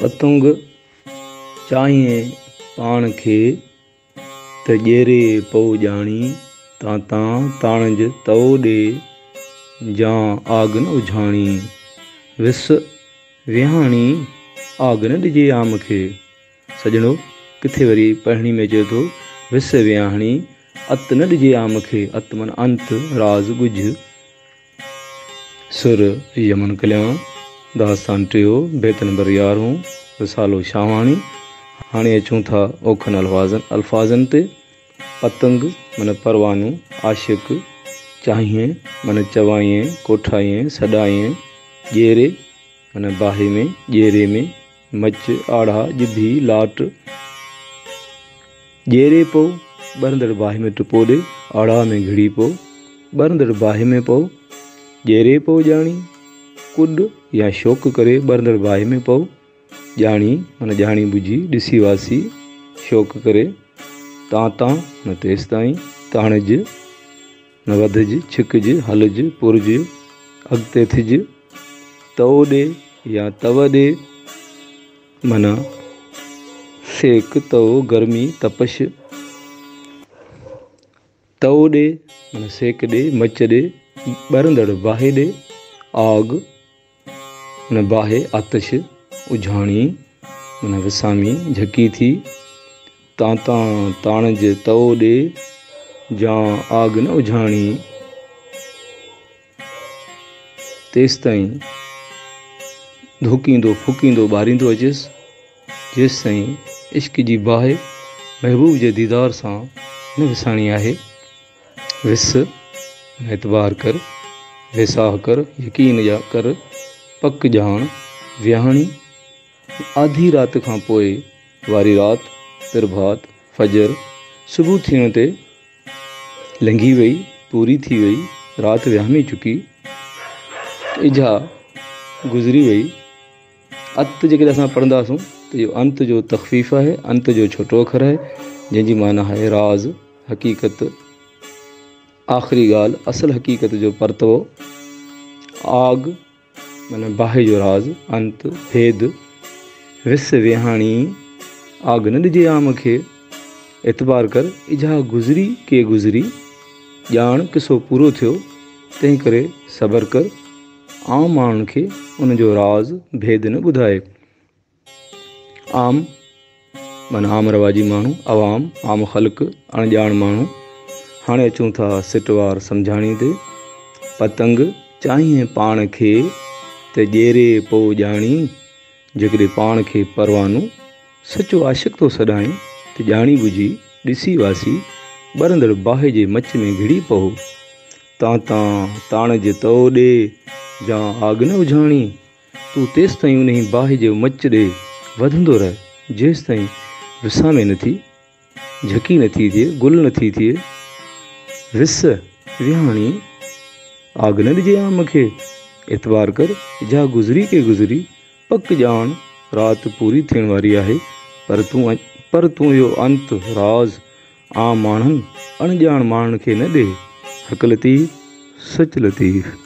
پتنگ چاهين پاڻ کي، ته ڄيري پئو ڄاڻي، تان تان تاڻج تئو ڏي، جان آگ نه اجهاڻي. وس ويهاڻي، آگ نه ڏجي عام کي. سڄڻو، ڪٿي وري پڙهڻي ۾ اچي ٿو، وس ويهاڻي، ات نه ڏجي عام کي، ات معنيٰ انت، راز، ڳجهه. سر يمن ڪلياڻ، داستان ٽيو، بيت نمبر يارهون، رسالو شاهواڻي. هاڻي اچون ٿا اوکن الفاظن تي. پتنگ معنيٰ پروانو، عاشق، چاهين معنيٰ چوائين، ڪوٺائين، سڏائين، ڄيري معنيٰ باهه ۾، ڄيري ۾، مچ، آڙاهه، ڄڀي، لاٽ، ڄيري پئو، ٻرندڙ باهه ۾ ٽپو ڏي، آڙاهه ۾ گهڙي پئو، ٻرندڙ باهه ۾ پئو، ڄيري پئو ڄاڻي، ڪڏ يا شوق ڪري ٻرندڙ باهه ۾ پئو، ڄاڻي معنيٰ ڄاڻي ٻجهي، ڏسي واسي، شوق ڪري، تان تان معنيٰ تيستائين، تاڻج معنيٰ وڌج، ڇڪج، هلج، پورج، اڳتي ٿج، تئو ڏي يا تئو ڏي معنيٰ سيڪ، تئو، گرمي، تپش، تئو ڏي معنيٰ سيڪ ڏي، مچ ڏي، ٻرندڙ باهه ڏي، آگ معنيٰ باهه، آتش، اجهاڻي معنيٰ وسامي، جهڪي ٿي، تان تان تاڻج تئو ڏي، جان آگ نه اجهاڻي. تيستائين ڌوڪيندو ڦوڪيندو ٻاريندو اچيس، جيستائين عشق جي باهه محبوب جي ديدار سان نه وساڻي آهي. وس، اعتبار ڪر، ويساهه ڪر، يقين ڪر، پڪ ڄاڻ، ويهاڻي، آڌي رات کان پوء واري رات، پرڀات، فجر، صبح ٿيڻ تي لنگهي وئي، پوري ٿي وئي، رات وهامي چڪي، اجها گذري وئي. ات جيڪڏهن اسان پڙهنداسون ته اهو انت جو تخفيف آهي، انت جو ڇوٽو اکر آهي، جنهن جي معنيٰ آهي راز، حقيقت، آخري ڳالهه، اصل حقيقت جو پرتوو، آگ، معنيٰ باهه جو راز، انت، ڀيد، وس ويهاڻي، آگ نه ڏجي عام کي، اعتبار ڪر، اجها گذري ڪي گذري، ڄاڻ قصو پورو ٿيو، تنهن ڪري صبر ڪر، عام ماڻهن کي ان جو راز، ڀيد نه ٻڌاء. عام معنيٰ عام رواجي ماڻهو، عوام، عام خلق، اڻ ڄاڻ ماڻهو. هاڻي اچون ٿا سٽوار سمجهاڻي تي. پتنگ چاهين پاڻ کي ته ڄيري پئو ڄاڻي، جيڪڏهن پاڻ کي پروانو، سچو عاشق ٿو سڏائين ته ڄاڻي ٻجهي، ڏسي واسي، ٻرندڙ باهه جي مچ ۾ گهڙي پئو. تان تان تاڻج تئو ڏي، جان آڳ نه اجهاڻي. تون تيستائين انهي باهه جي مچ ڏي وڌندو رهه، جيستائين وسامي نه ٿي، جهڪي نه ٿي ٿئي، گل نه ٿي ٿئي. وس ويهاڻي، آگ نه ڏجي عام کي. اعتبار ڪر، جا گذري ڪي گذري، پڪ ڄاڻ رات پوري ٿيڻ واري آهي، پر تون پر تون اهو انت، راز، عام ماڻهن، اڻ ڄاڻ ماڻهن کي نه ڏي. حق لطيف، سچ لطيف.